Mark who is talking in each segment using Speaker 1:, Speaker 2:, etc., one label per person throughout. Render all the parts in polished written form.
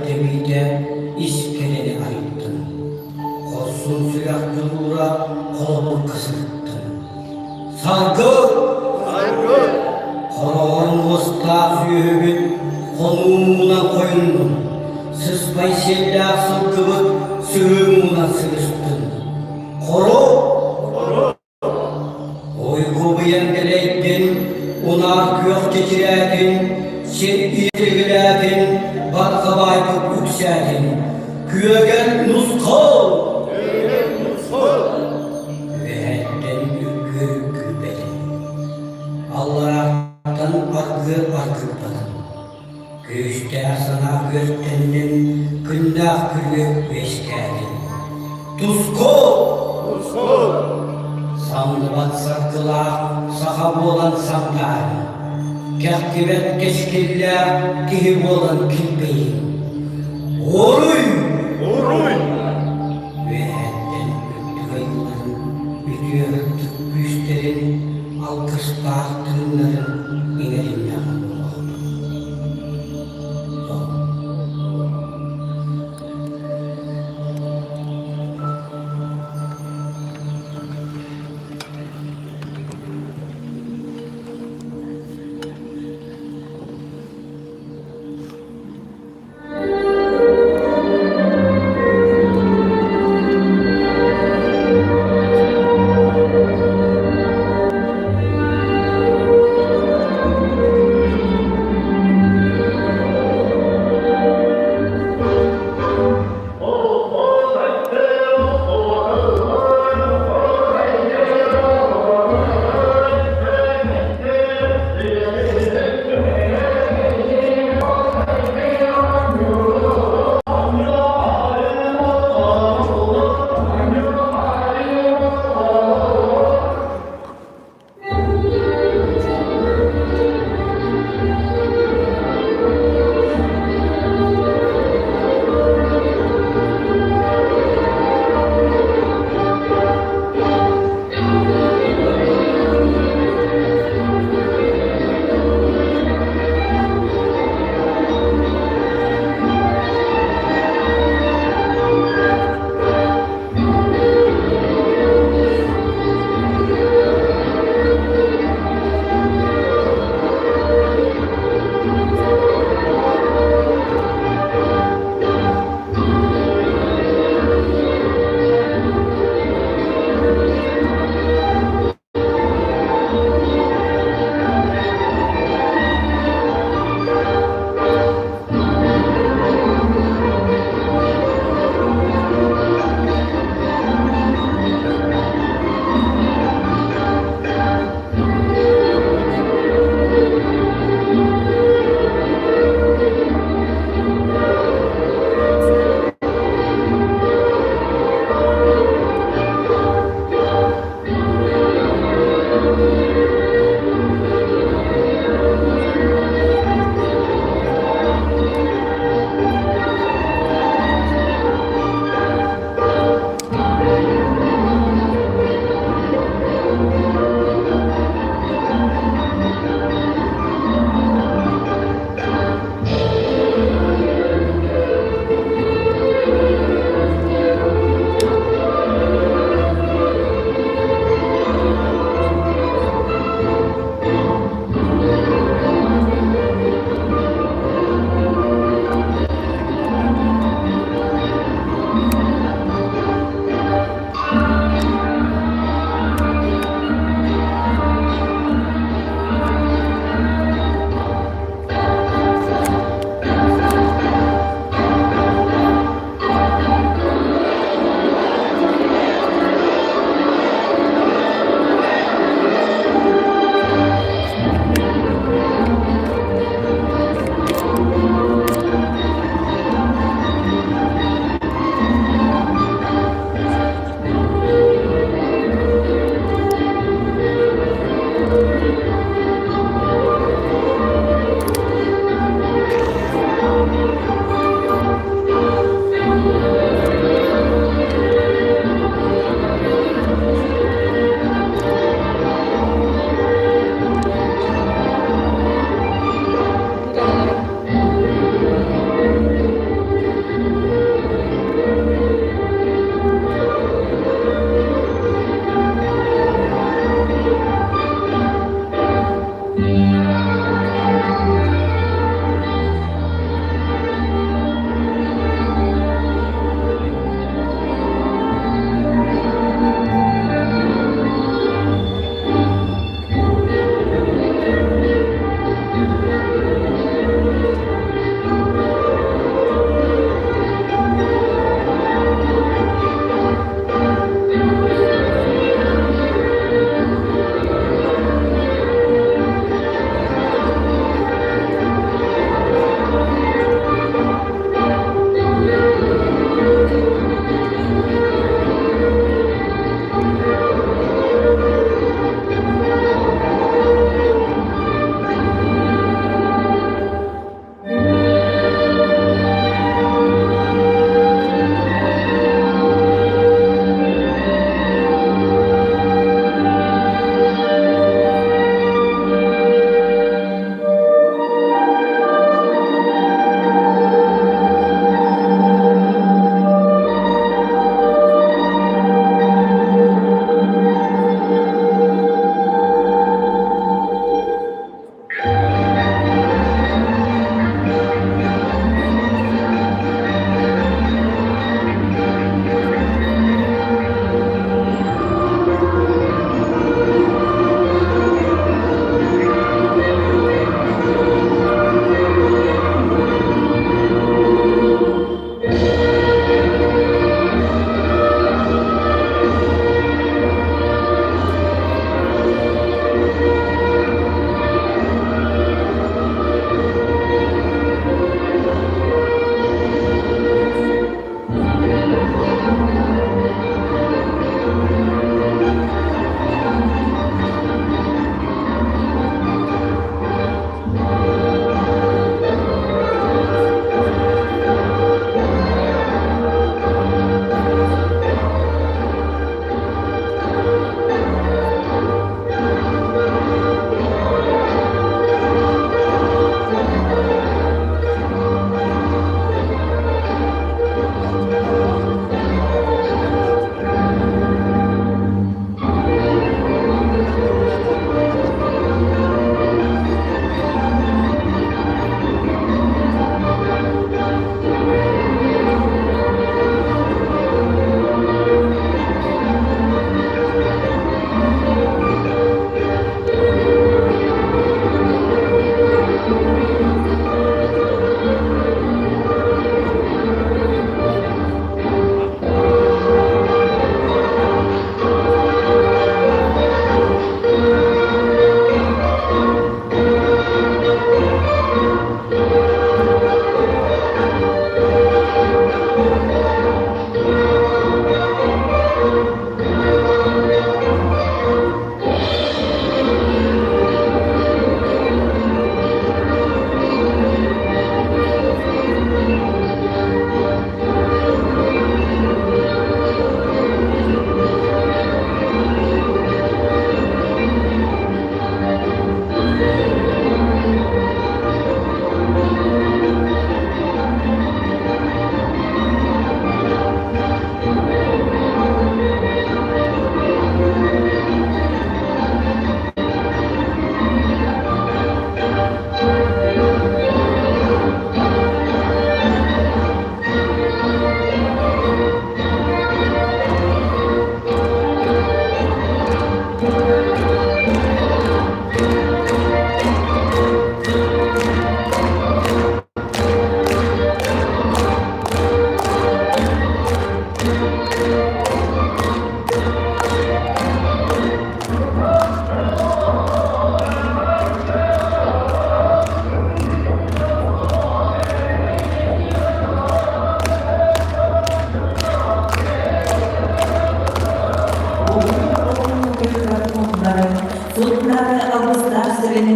Speaker 1: тэбиитэ ис кэрэни айдын. Хорсун сүрэх дьулуура холобурга сырыттын. Саргы!
Speaker 2: Саргы!
Speaker 1: Хороҕор муостаах сүөһүбүт хонуу муҥунан хойуннун, сыспай сиэллээх сылгыбыт сыһыы муҥунан сырыстын. Хоро!
Speaker 2: Хоро!
Speaker 1: Уйгу-быйаҥ дэлэйдин, унаар күөх чэчирээтин, сир иитигилээтин, барҕа баайбыт үксээтин. Күөгэн нусхал!
Speaker 2: Күөгэн нусхал!
Speaker 1: Үөһэттэн үргүөр үккүрбэтин, алларааттан аргыар аргырбатын. Күүстээх санаа күөртэннин, күннээх күрүө үөскээтин. Туску!
Speaker 2: Туску!
Speaker 1: Самныбат саргылаах саха буолан сандаарыҥ, кэхтибэт кэскиллээх киһи буолан килбэйиҥ. Уруй!
Speaker 2: Уруй!
Speaker 1: Үөһэттэн үрдүк айыыларын үтүө ырдык күүстэрин алгыстаах тыыннарын иҥэриннэҕим буолуохтун.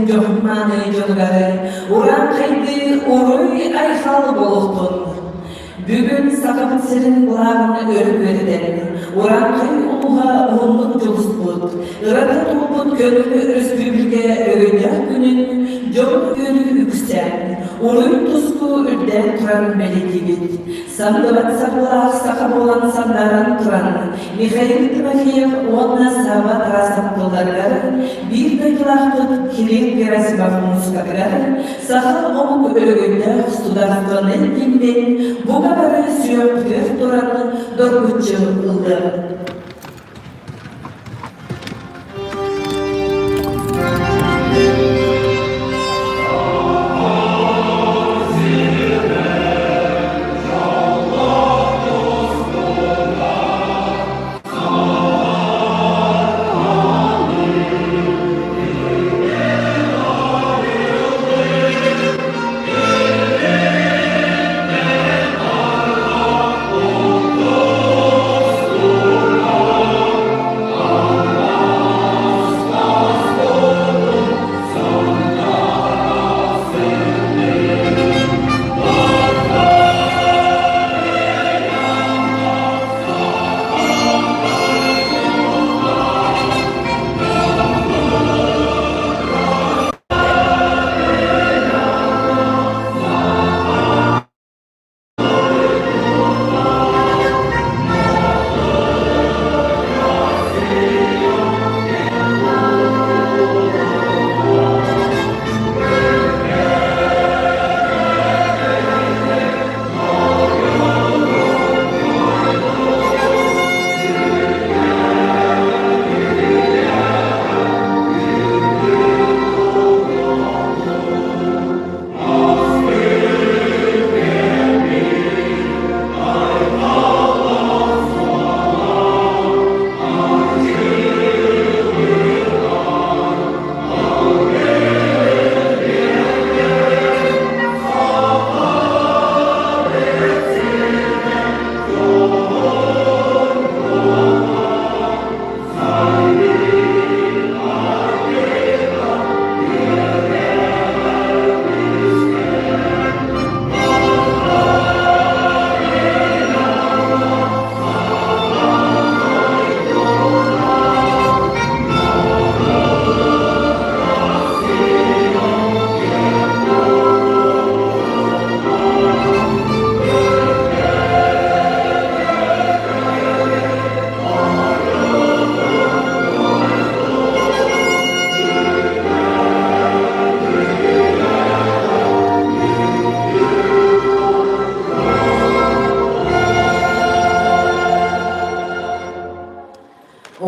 Speaker 3: дьоһун-мааны дьонугар урааҥхайдыы уруй-айхал буолуохтун! Бүгүн Сахабыт сирин былааҕын өрө күөрэтэн, урааҥхай улууһа уһуннук дьулуспут, ырата туолбут көҥүл өрөспүүбүлүкэ өрөгөйдөөх күнүн дьон үөрүү үксээн, уруй-туску үрдээн туран бэлиэтиибит. Самдыбат саргылаах саха буолан сандааран туран, Михаил Тимофеев уонна Савва Тарасов тылларыгар биир дойдулаахпыт Кирилл Герасимов муусукатыгар саха омук өрөгөйдөөх судаарыстыбаннай гимнин бука бары сүрэхпитигэр туран доргуччу ыллыа.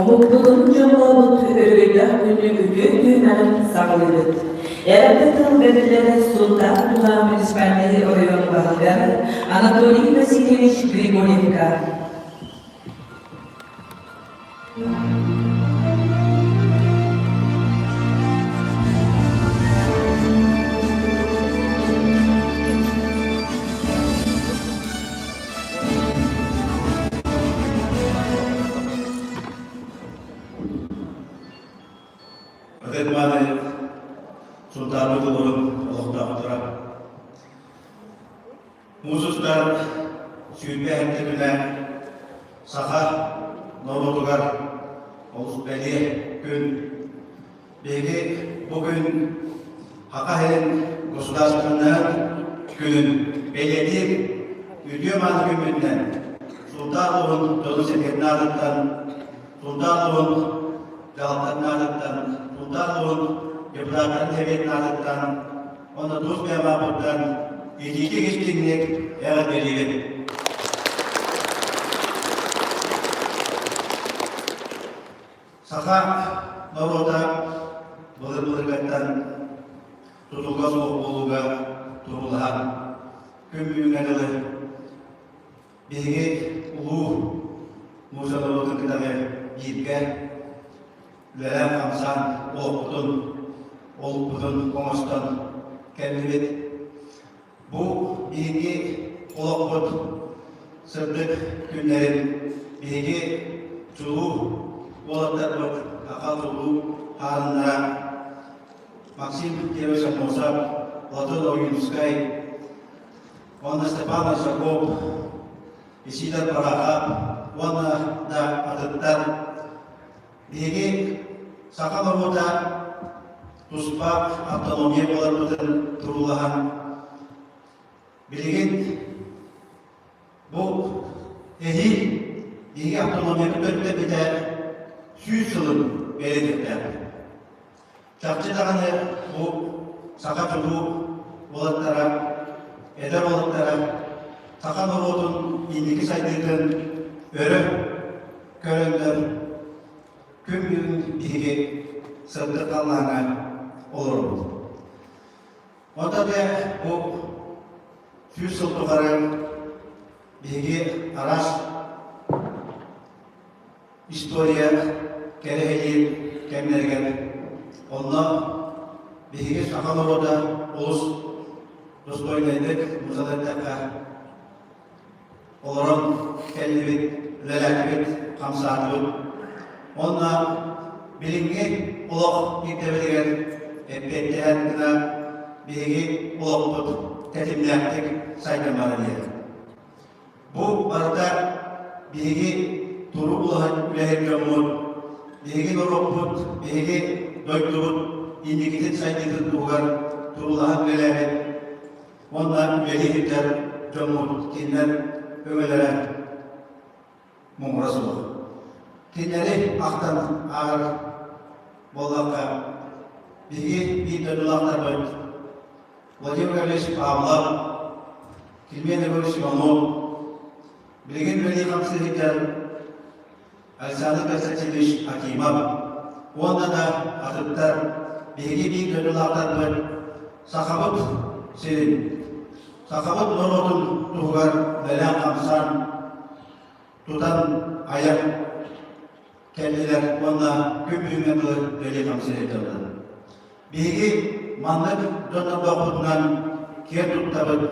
Speaker 3: Омукпутун дьоллообут өрөгөйдөөх күнү үтүө түһүмэҕин саҕалыыбыт. Эрдэ тыл бэриллэр Сунтаар Тула муниципальнай оройуон баһылыгар Анатолий Васильевич Григорьевка.
Speaker 2: Ытык-мааны Сунтаарбыт улууһун олохтоохторо. Муус устар 20 сэттэ күнэ саха норуотугар олус бэлиэ күн. Биһиги бу күн Саха сирин государственнай күнүн бэлиэтиир үтүө-мааны күммүтүнэн Сунтаар улууһун дьонун-сэргэтин аатыттан, Сунтаар улууһун дьаһалтатын аатыттан, Сунтаар улууһун депутаттарын сэбиэтин аатыттан уонна тус бэйэм ааппыттан итиитик истиҥник эҕэрдэлиибин. Саха норуота былыр-былыргаттан тутулуга суох буолууга туруулаһан күн бүгүҥҥэ дылы биһиги улуу нуучча норуотун кытары бииргэ үлэлээн-хамсаан олохпутун, олукпутун оҥостон кэллибит. Бу биһиги олохпут сырдык күннэрин биһиги чулуу уолаттарбыт аха чулуу хаарыннара. Максим Кирович Аммосов, Платон Ойуунускай, уонна Степан Аржаков, Исидор Барахов уонна да атыттар. Биһиги саха норуота туспа автономия буоларбытын туруулаһан, билигин бу эһиил биһиги автономиябыт төрүттэммитэ 100 сылын бэлиэтиэхтээхпит. Чахчы даҕаны бу саха чулуу уолаттара, эдэр уолаттара саха норуотун инники сайдыытын өрө көрөннөр күн бүгүн биһиги сырдык халлааҥҥа олоробут. Онтон дьэ бу 100 сыл тухары биһиги араас история кэрэһэлиир кэмнэригэр онно биһиги саха норуота олус достойнайдык музал эттэххэ олорон кэллибит, үлэлээтибит, хамсаатыбыт. Уонна билиҥҥи олох ирдэбилигэр эппиэттэһэр гына биһиги олохпут тэтимнээхтик сайдан баран иһэр. Бу барыта биһиги туруу улахан үлэһит дьоммут, биһиги норуоппут, биһиги дойдубут инникитин сайдыытын туһугар туруулаһан үлэлээбит уонна үлэлии сылдьар дьоммут кинилэр өҥөлөрө муҥура суох. Кинилэри ахтан ааҕар буоллахха, биһиги биир дойдулаахтарбыт Владимир Ильич Павлов, Климент Егорович Иванов, билигин үлэлии хамсыырыгар Александр Константинович Акимов уонна да атыттар биһиги биир дойдулаахтарбыт Сахабыт сирин, сахабыт норуотун туһугар үлэлээн-хамсаан тутан айан кэллилэр уонна күн бүгүҥҥэ дылы үлэлии-хамсыы сылдьаллар. Биһиги маннык дьоннордоохпутунан киэн туттабыт.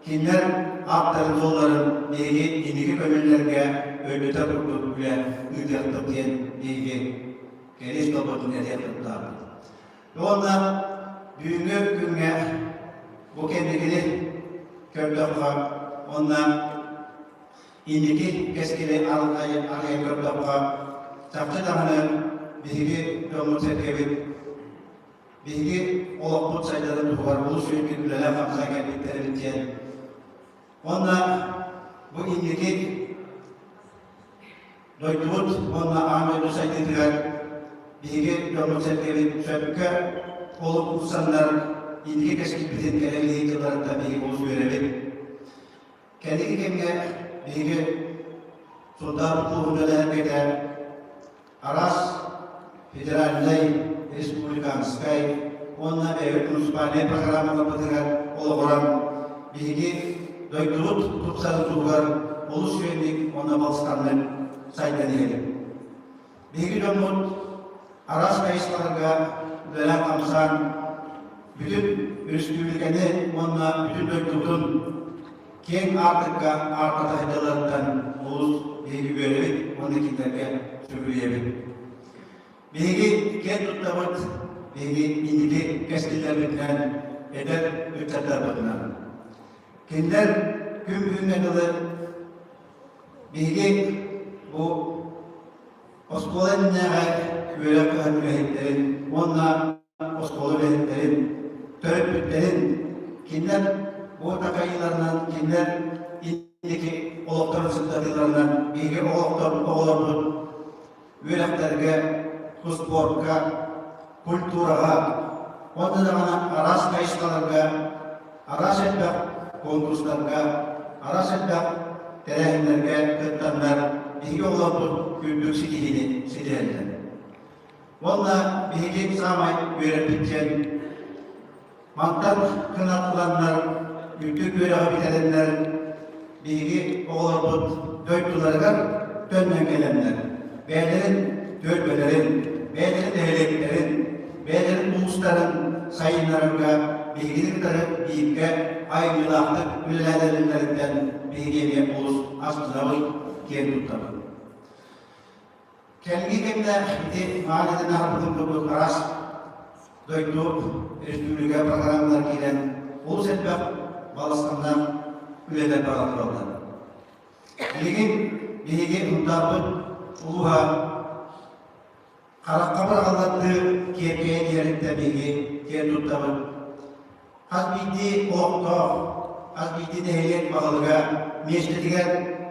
Speaker 2: Кинилэр ааттарын-суолларын биһиги инники көлүөнэлэргэ өйдөтөр курдук үлэ ыытыахпыт диэн биһиги кэриэс тылбытын этиэх туттаахпыт. Уонна бүгүҥҥү күҥҥэ бу кэнникини көрдөххө уонна Инники кэскили арыйан көрдөххө, чахчы даҕаны биһиги дьоммут-сэргэбит, биһиги олохпут сайдарын туһугар олус үчүгэй үлэлээх-хамсаан кэлбиттэр эбит диэн. Уонна бу инники дойдубут уонна аан дойду сайдыытыгар биһиги дьоммут-сэргэбит сөпкө олук уурсаннар инники кэскилбитин кэлэр илии биһиги олус үөрэбит. Кэлиҥҥи кэмҥэ биһиги Сунтаар улууһун үлэлэһэргитэ араас федеральнай, республиканскай уонна бэйэбит муниципальнай программаларбытыгар олоҕуран биһиги дойдубут тупсарын туһугар олус үөнник уонна балысханнык сайдан иһэбит. Биһиги дьоммут араас хайысхаларга үлэлээн-хамсаан бүтүн өрөспүүбүлүкэни уонна бүтүн дойдубутун киэҥ аартыкка аартата сылдьалларыттан олус биһиги үөрэбит уонна кинилэргэ сүгүрүйэбит. Биһиги киэн туттабыт, биһиги инники кэскиллэрбитинэн, эдэр ыччаттарбытынан. Кинилэр күн бүгүҥҥэ дылы биһиги бу оскуола иннинээҕи үөрэх кыһатын үлэһиттэрин уонна оскуола үлэһиттэрин, төрөппүттэрин, кинилэр бу такайыыларынан, кинилэр инники олохторун сырдатыыларынан биһиги оҕолорбут үөрэхтэргэ, успуорка, культураҕа уонна даҕаны араас хайысхаларга, араас элбэх конкурстарга, араас элбэх тэрээһиннэргэ кыттаннар биһиги оҕолорбут үрдүк ситиһиини ситиһэллэр. Уонна биһиги саамай үөрэппит диэн мантан кынаттыланнар, үрдүк үөрэҕи бүтэрэннэр биһиги оҕолорбут дойдуларыгар төннөн кэлэннэр, бэйэлэрин түөлбэлэрин, бэйэлэрин нэһилиэктэрин, бэйэлэрин улуустарын сайыннарарга биһигини кытары бииргэ айымньылаахтык үлэлээдэллэриттэн биһиги эмиэ олус астынабыт, киэн туттабыт. Кэлиҥҥи кэмҥэ ити маан этэн аһарбытым курдук араас. Дойду республика программалар киирэн олус элбэх балысханнаах үлэлэр бара тураллар. Билигин биһиги Сунтаарбыт улууһа харахха быраҕыллардыы киэркэйэн иһэриттэн биһиги киэн туттабыт. Хас биирдии олохтоох, хас биирдии нэһилиэк баһылыга миэстэтигэр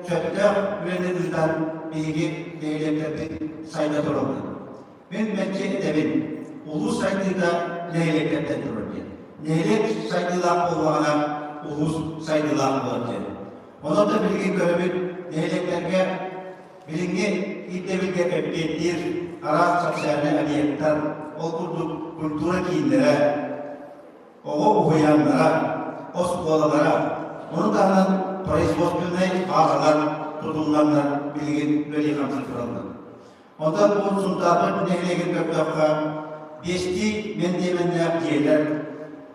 Speaker 2: сөптөөх үлэни ыытан биһиги нэһилиэктэрбит сайда тураллар. Мин мэлдьи этэбин, улуус сайдыыта нэһилиэктэртэн турар диэн. Нэһилиэк сайдыылаах буоллаҕына, улуус сайдыылаах буолар диэн. Онон да билигин көрөбүт, нэһилиэктэргэ билиҥҥи ирдэбилгэ эппиэттиир араас социальнай объектар, ол курдук культура кииннэрэ, оҕо уһуйааннара, оскуолалара, ону таһынан производственнай баазалар тутулланнар билигин үлэлии-хамсыы тураллар. Онтон бу Сунтаарбыт нэһилиэгин көрдөххө, биэстии мэндиэмэннээх дьиэлэр,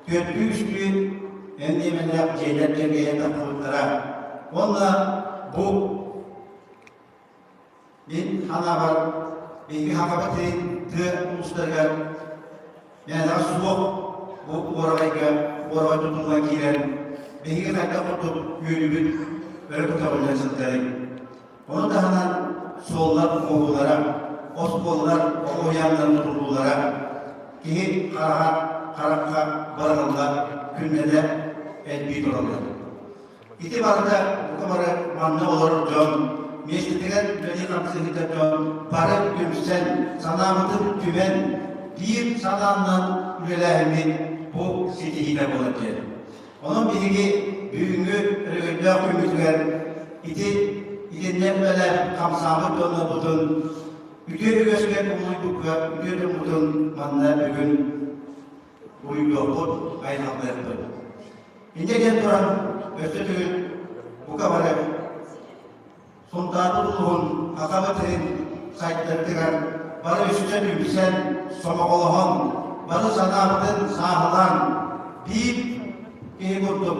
Speaker 2: түөртүү-үстүү мэндиэмэннээх дьиэлэр дьэргэйэн тахсыбыттара. Уонна бу мин санаабар биһиги Сахабыт сирин тыа улуустарыгар мээнэҕэ суох бу уораҕайга уораҕай тутуллан киирэн биһиги хайдах курдук үөрүүбүт өрө көтөҕүллэн сылдьарый. Ону таһынан суоллар оҥоһуулара, оскуолалар оҕо уһуйааннарын тутуллуулара киһи хараҕар харахха быраҕыллар күннэтэ элбии тураллар. Ити барыта бука бары манна олорор дьон, миэстэтигэр үлэлии-хамсыы сылдьар дьон бары түмсэн, санаабытын түмэн, биир санаанан үлэлээһиммит бу ситиһиитэ буолар диэн. Онон биһиги бүгүҥҥү өрөгөйдөөх күммүтүгэр ити итиннэ үлэлээбит хамсаабыт дьоннорбутун үтүө үгэскэ кубулуйбукка үтүө дьоммутун манна бүгүн уруйдуохпут, айхаллыахпыт. Инньэ диэн туран өссө төгүл бука бары Сунтаарбыт улууһун Сахабыт сирин сайдыытыгар бары өссө түмсэн, сомоҕолоһон, бары санаабытын сааһылаан, биир киһи курдук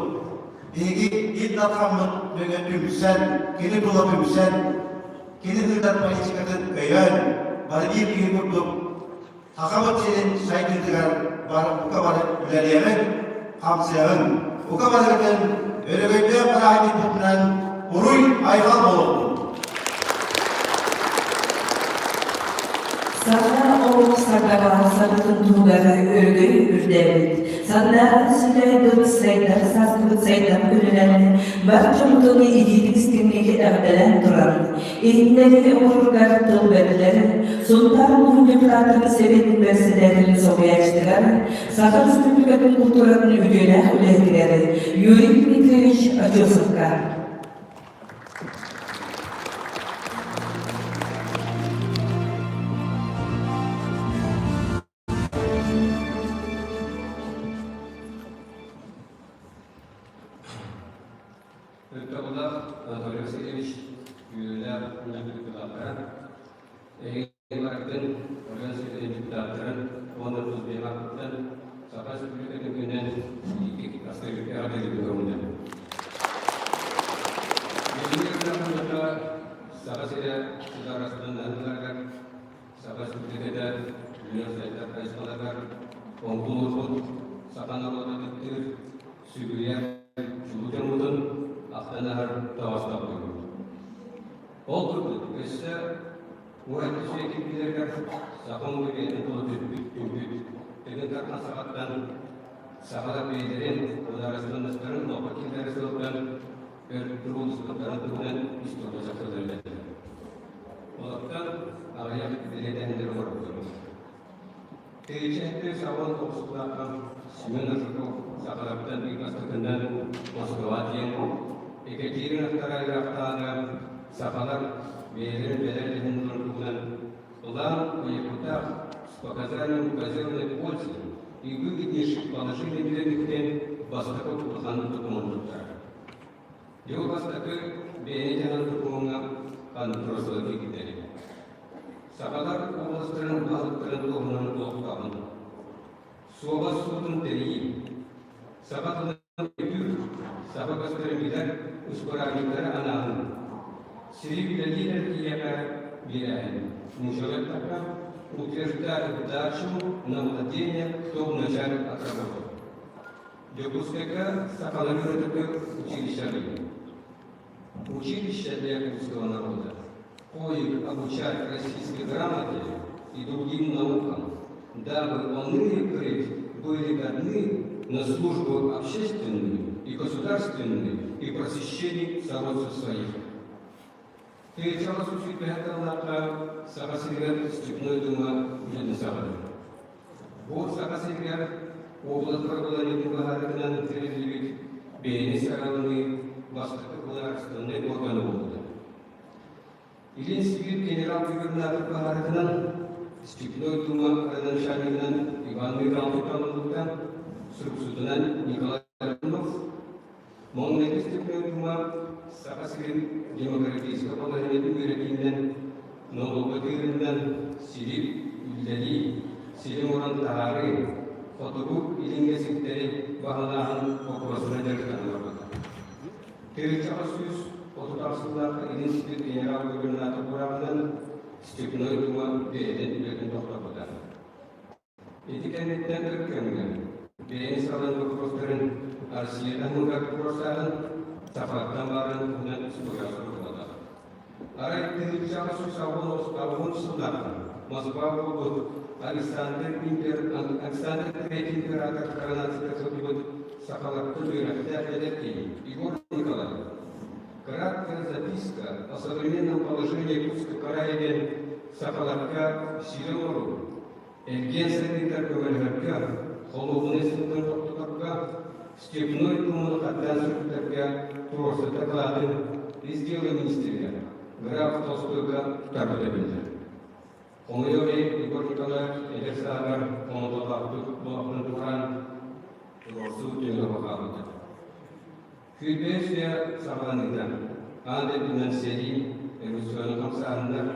Speaker 2: биһиги Ил Дархаммыт нөҥүө түмсэн, кини тула түмсэн, кини ыытар политикатын өйөөн, бары биир киһи курдук Сахабыт сирин сайдыытыгар бары бука бары үлэлиэҕиҥ, хамсыаҕыҥ. Бука барыгытын өрөгөйдөөх бырааһынньыкпытынан уруй-айхал буолуохтун!
Speaker 3: Саха омук сардаҥалаах саргытын туһугар өрөгөй үрдээбит, сандаарын сүлээбит сайдар сааскыбыт сайдан үлэлэн, бар дьоммутун илиитин истиҥник эҕэрдэлээн туран, Иһитиннэрии оҥороругар тыл бэрдилэр Сунтаар улууһун депутаттарын сэбиэтин бэрэссэдээтэлин солбуйааччытыгар, Саха Республикатын култууратын үтүөлээх үлэһитигэр Юрий Дмитриевич Очосовка.
Speaker 4: Ытыктабыллаах Анатолий Васильевич, үөрүүлээх депутаттара, эһиги барытын Оройуон Советын депутаттарын уонна тус бэйэм Саха Республикатын күнүнэн икки эҕэрдэлиибин көҥүллэн. Билиҥҥи Саха сирэ судаарыстыбаннаһыыларыгар Саха Республиката үүнэр сайдар хайысхаларыгар оҥкулурбут саха норуота ытыктыыр, сүгүрүйэр чулуу дьоммутун ахтан аһар тоҕоостоох буолбут. Ол курдук, өссө уһайбыт сүйэ кирбиилэригэр саха омугу бэйэтин тула түспүт, түмпүт, Тыгын Дархан саҕаттан сахалар бэйэлэрин судаарыстыбаннастарын олоххо киллэрэр сыалтан өр турууласпыттарын туһунан история чахчылар Олортон аҕыйах бэлиэтээһиннэри оҥорбутум. Тыыча сабын охсуулаахтан Семен Аржаков сахалартан биир бастакынан Москва диэн Екатерина II ыраахтааҕы сахалар бэйэлэрин бэлэр туһунан план о якутах с показанием казенной пользы и выгоднейших положений билэрдиктэн бастакы улахан докумуоннуктар. Дьыл бастакы бэйэни дьаһанар докумуоҥҥа хонтуруолга киирбиттэрэ. Сахалар уобаластарын баһылыктарын туһунан олохтооһун. Суобас суутун тэрийии. Саха тылын өйдүүр, саха көстөрүн билэр ыспыраанньыктары анааһын. Сири үлэлиир эрэ киһиэхэ биэрээһин. Нууччалыы эттэххэ, утверждали дачу на владение, кто вначале отработал. Дьокуускайга сахалары ытык училище Училище для якутского народа, коих обучать российской грамоте и другим наукам, дабы оные впредь были годны на службу общественную и государственную и просвещении сородцев своих. Тыйчаҕа сүппэһэ тыллаахха Саха сиригэр Степной Дума үлэни саҕалыыр. Бу Саха сиригэр область бырабылыанньатын быһаарыытынан тэриллибит бэйэни сараланыы бастакы государственнай органа буолбута. Илин Сибиир генерал-губернатор быһаарыытынан Степной Дума родоначальнигынан Иван Михайлович талыллыбыта, суруксутунан Николай Аргунов, Маҥнайгы Степной Дума Саха сирин демократическай балаһыанньатын үөрэтиинэн, нолуога тыырынан сири үллэрии, сири оҥорон таһаарыы, хотугу илиҥҥэ сирдэри баһылааһын боппуруосунан дьарыктанан барбыта. 1838 сыллаахха Илин Сибиир генерал-губернатор бырааҕынан Степной Дума бэйэтин үлэтин тохтоппута. Ити кэнниттэн өр кэмҥэ бэйэни салан боппуруостарын Россиядан ыҥырар боппуруостааҕын сахалартан баарын туһунан суруйа суруллубата. Арай 1880 сыллаахха Москва буолбут Александр Импер Александр Третий император коронацията сылдьыбыт сахалартан үөрэхтээх эдэр киһи Егор Николаев Краткая записка о современном положении Якутской края диэн сахаларга сири оҥоруу Эргиэн сайдыытыгар көмөлөһөргө, холуобунай сылтан тохтоторго, Степной Думаны хаттаан сүрүттэргэ туруорса дакылаатын ис дьыала министригэр граф Толстойга тутарбыта биллэр. Хомойуох иһин Егор Николаевич эдэр сааһыгар хомолтолоохтук олохтон туораан туруорсуу түмүгэ хаалбыта. Күүрбэйэ сүө саҕаланыыта аан дойдунан сэрии, революционнай хамсааһыннар,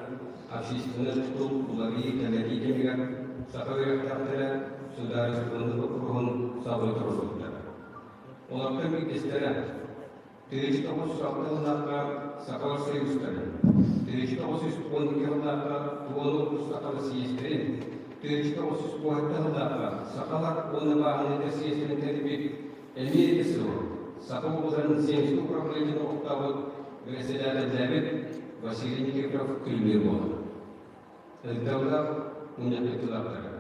Speaker 4: общественнай тутул уларыйыы-тэлэрии кэмигэр саха үөрэхтээхтэрэ судаарыстыбаннай боппуруоһун салгыы туруорбуттар. Олортон биирдэстэрэ 1906 сыллаахха Сахалар союзтарын, 1912 сыллаахха Туону Сахалар съездэрин, 1917 сыллаахха Сахалар уонна бааһынайдар съездэрин тэрийбит Эмиэ ити сыл Саха уолларын земскэй управлениетын олохтообут бэрэссэдээтэллээбит Василий Никифоров күлүмнүүр буолар. Ыйдаллаах мунньахтыылаахтара.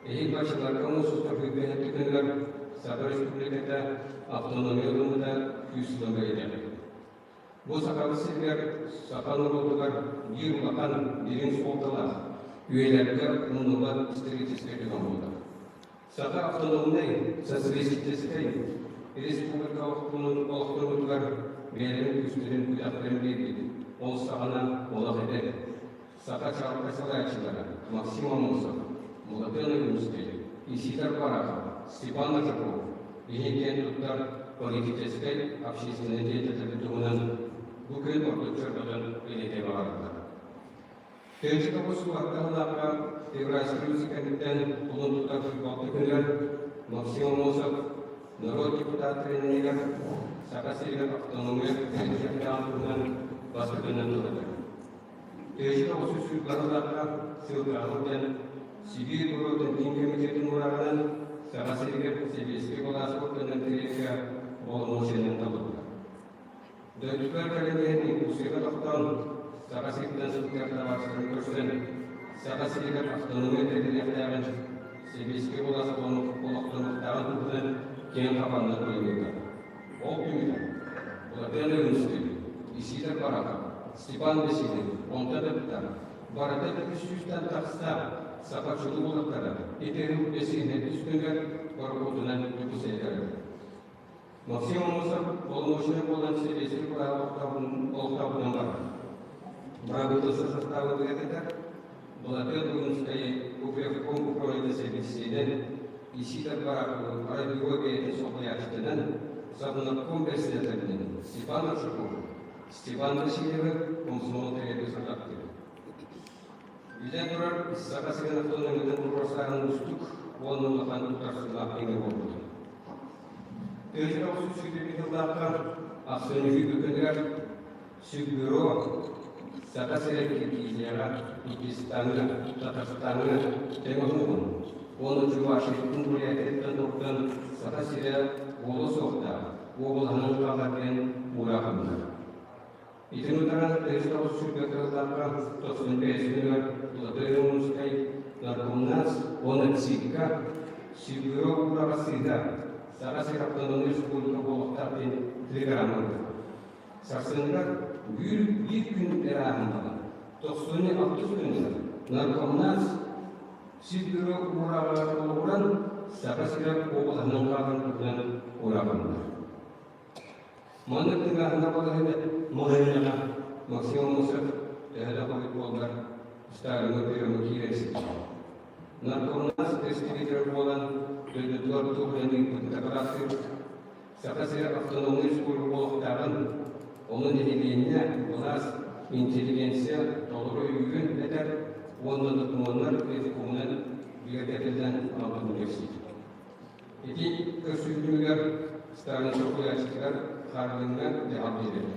Speaker 4: Эһиил баччаларга муус устар күнүгэр Саха Республиката автономия ылыммыта күүс ылан бэлиэтээтэ. Бу Сахабыт сиригэр саха норуотугар биир улахан дириҥ суолталаах, үйэлэргэ умнуллубат историческай түгэн буолар. Саха автономнай социалистическай республика олохтонуутугар бэйэлэрин күүстэрин күрэхтэрин биэрбит ол саҕана олох эдэр саха чаҕылхай салайааччылара Максим Аммосов, Мулатыан Ойуунускай, Исидор Барахов, Степан Аржаков биһиги киэн туттар политическай общественнай деятеллэрбит туһунан бу күн ордук чорботон бэлиэтиэ баҕараллар. Тыынча суоттаһылаахха Евразия кэнниттэн кулун тутар балты күнүгэр Максим Аммосов норуот депутаттарын иннигэр Саха сиригэр автономия тэрилтэлээх туһунан бастакынан тыллатар. 1900 сыллаахха сылтаҕа диэн Сибиир норуотун киин комитетын уурааҕынан Саха сиригэр сэбиэскэй былаас органын тэрийэргэ боломуочуйанан талыллар. Дойдутугар кэлэн иһэн Якутскайга тохтоон, Саха сириттэн сылдьар табаарыстарын көрсөн, Саха сиригэр автономия тэриллиэхтээҕин, сэбиэскэй былаас олохтонуохтааҕын туһунан киэҥ хабааннаах туруйбута. Ол түмүгэр Владимир Ойуунускай, Исидор Барахов, Степан Васильев, онтон да барыта 300-тэн тахса саха чулуу уолаттара ити сыл бэсиһинэн түстүгэр борокуотунан Дьокуускайга Максим Аммосов боломуочунай буолан сэбиэскэй бырааба олохтообутунан барар. Бырабыыталыстыба састааба бигэргэтэр. Былатыан Ойуунускайы Укревком управлениета сэбиэдиссэйинэн, Исидор Бараховы райбюро бэйэтин солбуйааччытынан, Совнарком председателинэн Степан Аржаков, Степан Васильевы комсомол тэрийэргэ сорудахтыыр. Биллэн турар, Саха сирин автономиятын туруорсааһын уустук уонна улахан утарсыылаах кэмэ буолбута. 1921 сыллаахха ахсынньы күнүгэр Сиббюро. Саха сирэ Киргизияҕа, Узбекистаҥҥа, Татарстаҥҥа тэҥ оһуҥун уонна Чувашияттан Бурятияттан ордон Саха сирэ буолуо суохтаах уобалаһынан хаалар диэн уураах ылынар. Итини утаран 1940 сыллаахха 95 күнүгэр Владимир Омскай Наркомнац уонна ЦИК-ка Сибиро уураҕа сыыһа Саха сирэ автономнай республика буолуохтаах диэн телеграмма ыытар. Сарсыныгар биир, биир күн эрэ ааһан 96 күнүгэр Наркомнац Сибиро уураҕар олоҕуран Саха сирэ уобалаһынан хаалан туһунан уураабыннар. Маннык тыҥааһына балаһыйда Моһуоннаҕа Максим Аммосов төһө да хойут буоллар Сталиҥҥа приемҥа киирэн сылдьар. Наркомнац представителэ буолан дойдутугар туох үлэни ыыппытын дакылааттыыр. Саха сирэ автономнай республика буолуохтааҕын, ону нэһилиэнньэ, былаас, интеллигенция толору өйүүрүн этэр уонна докумуоннар ревкомунан бигэргэтиллэн аҕалбытын кэпсиир. Ити көрсүһүүтүгэр Сталин солбуйааччытыгар Харлиҥҥа дьаһал биэрэр.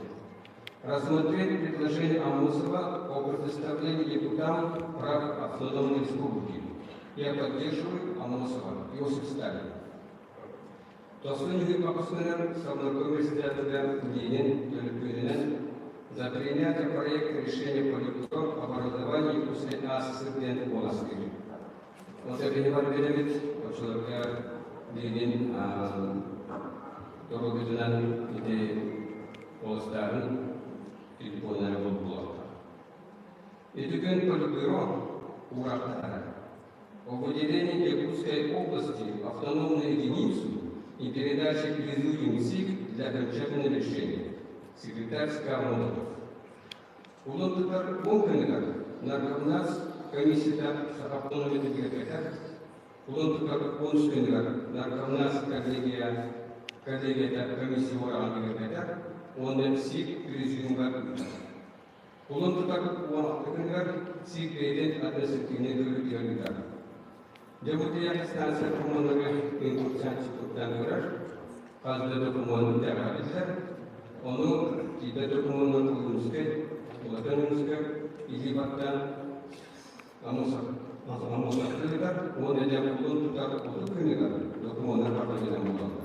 Speaker 4: Рассмотреть предложение Амосова о предоставлении якутам прав автономной республики. Я поддерживаю Амосова. Иосиф Сталин. Тосун үһү бакысынан Совнарком председателя Ленин төлөпүөнүнэн за принятие проекта решения Политбюро об образовании Якутской АССР диэн куоластыыр. Ол кэбиһи бар биэрэбит, оччолорго билигин доруобуйатынан ити куоластааһын телефоннара булбулуохтаах. Ити күн Политбюро уураахтаһара. О выделении Якутской области автономную единицу и передаче президиуму СИК для окончательного решения. Секретарь СК Молотов. Улан тутар уон күнүгэр Наркомнац комиссията Сахаптон үлэтигэр Улан тутар 13 күнүгэр Наркомнац коллегия коллегията комиссия уораҕын бигэргэтэр уонна СИК президиумугар ыытар. Улан тутар 16 күнүгэр СИК бэйэтин административнай көрүүтүгэр ыытар. Дьокутуйах станция докумуоннары инкурсантчиктан көрөр, хас да докумуон итэҕэйиллэр. Ону тиийбэт докумуонунан Улуунскай, Улахан Уунскай илии баттаан Аммосовтыытар уонна дьэ кулун тутар отут күнүгэр докумуоннар барбытынан буолаллар.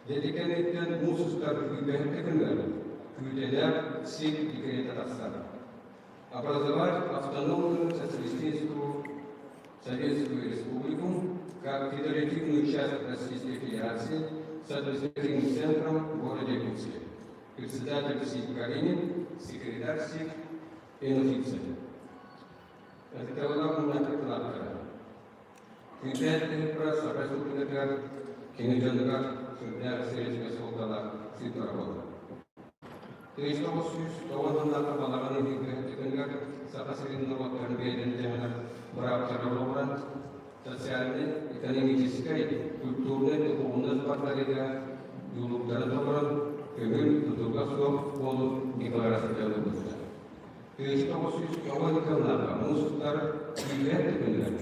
Speaker 4: Дьэ кэнниттэн муус устар күүпэһиккэ күнүгэр күүтэлээх СИК декрета тахсар. Образовать автономную социалистическую Советскую Республику как федеративную часть Российской Федерации с административным центром в городе Якутске. Председатель СИК Калинин, секретарь СИК Энуфицев. Ытыктабыллаах мунньахтаахтара. Күүстээх Саха Республикатыгар кини дьонугар сүрдээх сирэйгэ суолталаах сыыппара буолар. 1909 сыллаахха балаҕан ыһыытыгар Саха сирин норуоттарын бэйэлэрин дьаһанар бырааптара олоҕуран, социальнай, экономическай, культурнай, духовнай субаттарыга дьулуурдарын толорон, көҥүл, тутулуга суох буолуу декларацията ылыллыбыта. 1992 сыллаахха муус устар күүһүрэн төкүнүгэр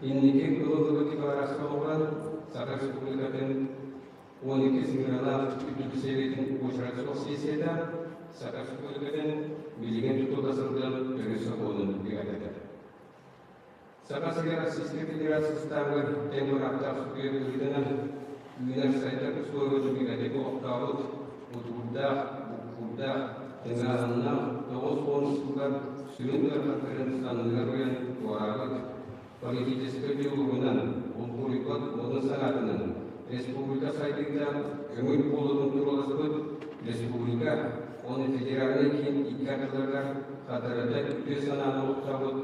Speaker 4: инники ылыллыбыт декларация олоҕуран, Саха Республикатын 12 сыҥыралаах үрдүкү сэбиэтин уочарат суох сессията Саха Республикатын билигин тутулла сылдьан өрүс сокуонун бигэргэтэр. Саха сирэ Российскай Федерация састаабыгар тэҥ бырааптаах судьуйа быһыытынан үүнэр сайдар условиятын бигэтик олохтообут, утуурдаах, буккуурдаах, тыҥааһыннаах 90 сыллар сүрүн ыарахаттарын санныгар уйан туораабыт политическай дьулуурунан, булгуруйбат уонна санаатынан республика сайдыыта көҥүл буолуутун турууласпыт республика уонна федеральнай киин икки ардыларыгар хардарыта үтүө санааны олохтообут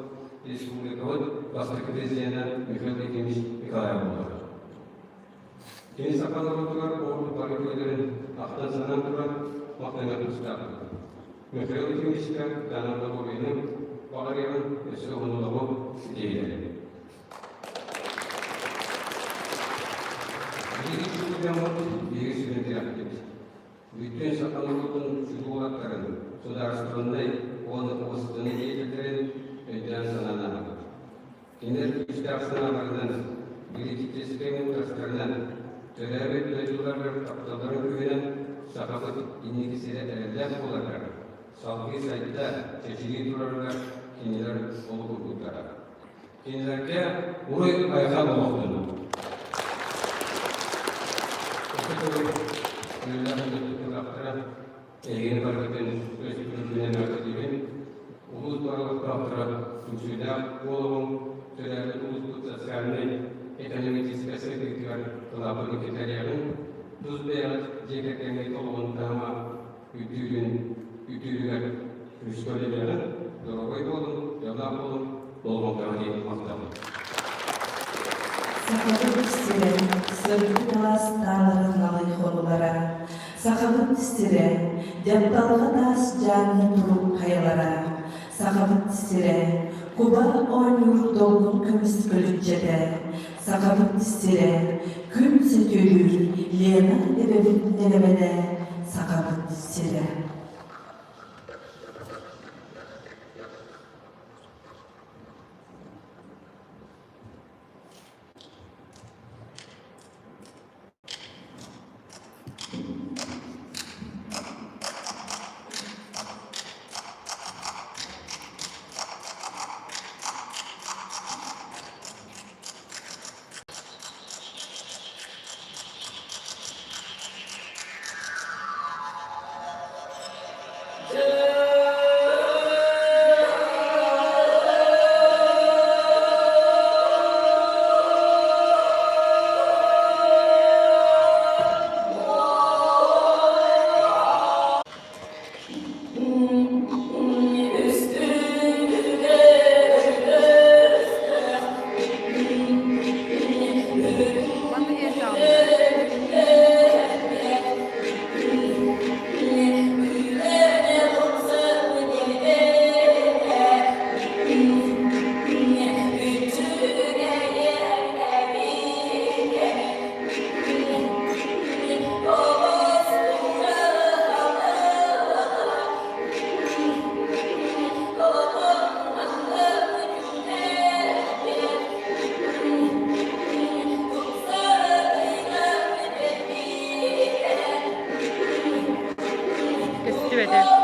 Speaker 4: республикабыт бастакы президенэ Михаил Ефимович Николаев буолар. Кини саха норуотугар оҕолору бары үтүөлэрин ахтан-санаан туран махтаныах тустаахпыт. Михаил Ефимовичка Дана Доруобуйаны баҕарыаҕын өссө уһун олоҕу ситиһиилэри. Биһиги чулуу дьоммут биһиги сүрүн тирэхпит. Бүттүүн саха норуотун чулуу уолаттарын, судаарыстыбаннай уонна уопсастыбаннай деятеллэрин өйдөөн-санаан ааһабыт. Кинилэр күүстээх санааларынан, генетическэй мудростарынан, төрөөбүт дойдуларыгар тапталларын күүһүнэн сахабыт инники сирэ эрэллээх буоларыгар, салгыы сайда, чэчирии турарыгар кинилэр олук уурбуттара. Кинилэргэ уруй-айхал оҥоһулунна. Өссө төгүл үөрүүлээх кыттыылаахтара эһигини барыгытын өрөспүүбүлүкэнэн эҕэрдэлиибин. Улуус бары олохтоохторо түмсүүлээх буолуоҕуҥ, төрөөбүт улууспут социальнай, экономическай сайдыытыгар кылааппытын киллэриэҕиҥ, тус бэйэҕит дьиэ кэргэҥҥит олоҕун таһыма үрдүүрүн үрдүүрүгэр күүскэ үлэлиэҕиҥ, доруобай буолуҥ, дьоллоох буолуҥ, болҕомтоҕо диэн махтанабын.
Speaker 3: Сахабыт сирэ, сырдык алаас тааларын налый хонуулара, Сахабыт сирэ, дьапталҕа таас дьааҥы турук хайалара, Сахабыт сирэ, куба оонньуур долгун көмүс көлүччэтэ, Сахабыт сирэ, күн сөтүөлүүр Лена эбэбит нэлэмэнэ, Сахабыт сирэ.
Speaker 5: Көстүбэтэ.